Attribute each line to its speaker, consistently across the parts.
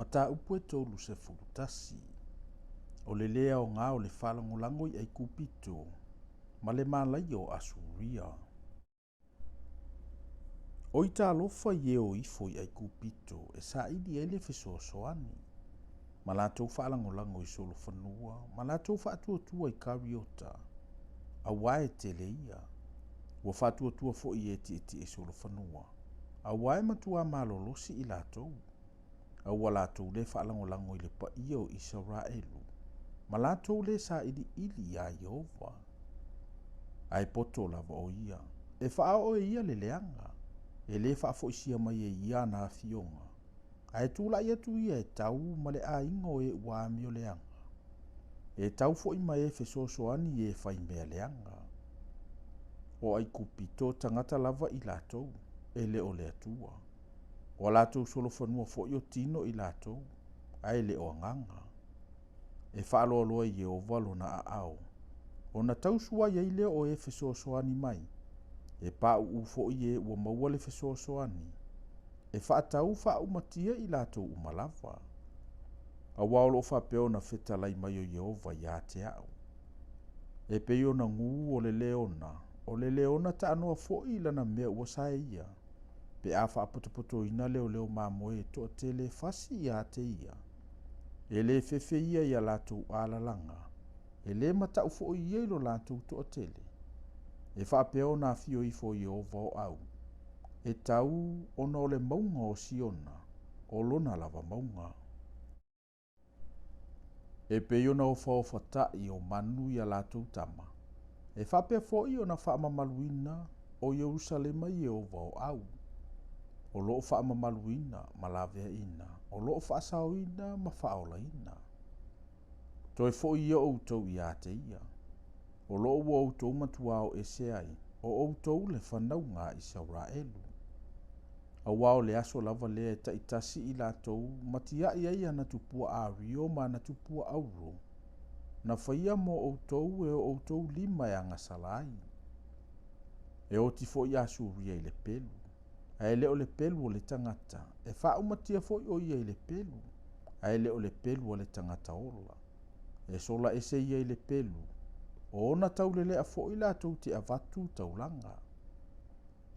Speaker 1: Mataupu e 31. O le lē aoga o le faalagolago i Aikupito ma le malaia o Asuria. Oi talofa i e o ifo i Aikupito e saili ai le fesoasoani, ma latou faalagolago i solofanua ma latou faatuatua i kariota, auā e tele ia. Ua faatuatua foi i e tietie i solofanua, auā e matuā malolosi i latou. A ua latou lē faalagolago i le Paia o Isaraelu, ma latou lē sailiili iā Ieova. Ae poto lava o ia, e faaoo e ia le leaga, e lē faafoisia mai e ia ana afioga, ae tulai atu ia e tau ma le aiga o e ua amioleaga, e tau foi ma e fesoasoani i e faimea leaga. O Aikupito o tagata lava i latou, e le o le Atua. O a latou solofanua foi o tino i latou, ae le o agaga. E faaloaloa e Ieova lona aao, ona tausuai ai lea o e fesoasoani mai, e pauu foi e ua maua le fesoasoani, e faatau faaumatia i latou uma lava. Auā o loo faapea ona fetalai mai o Ieova ia te a'u: E pei ona gū o le leona, o le leona taanoa foi i lana mea ua saeia, pe a faapotopotoina leoleo mamoe e toatele e fasi ia te ia, e lē fefe ia i a latou alalaga, e lē mataʻu foi ia i lo latou toatele. E faapea ona afio ifo o Ieova o au, e tau ona o le mauga o Siona, o lona lava mauga. E pei ona ofaofatai o manu i a latou tama, e faapea foi ona faamamaluina o Ierusalema e Ieova o au, o loo faamamaluina ma laveaina, o loo faasaoina ma faaolaina. Toe foi ia outou ia te ia, o loo ua outou matuā o ese ai, o outou le fanauga a Isaraelu. Auā o le aso lava lea e taitasi i latou ma tiai ai ana tupua ario ma ana tupua auro, na faia mo outou e o outou lima e agasala ai. E oti foi Asuria i le pelu, ae le o le pelu o le tagata, e faaumatia foi o ia i le pelu, ae le o le pelu a le tagata ola. E sola ese ia i le pelu, o ona taulelea foi latou te avatu taulaga.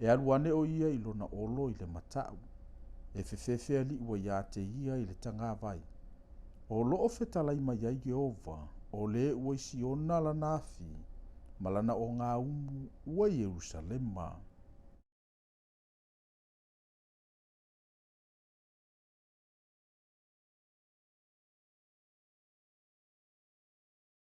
Speaker 1: E alu ane o ia i lona olo i le matau, e fefefe alii ua ia te ia i le tagavai. O loo fetalai mai ai Ieova, o le ua i Siona lana afi, ma lana ogaumu ua i Ierusalema.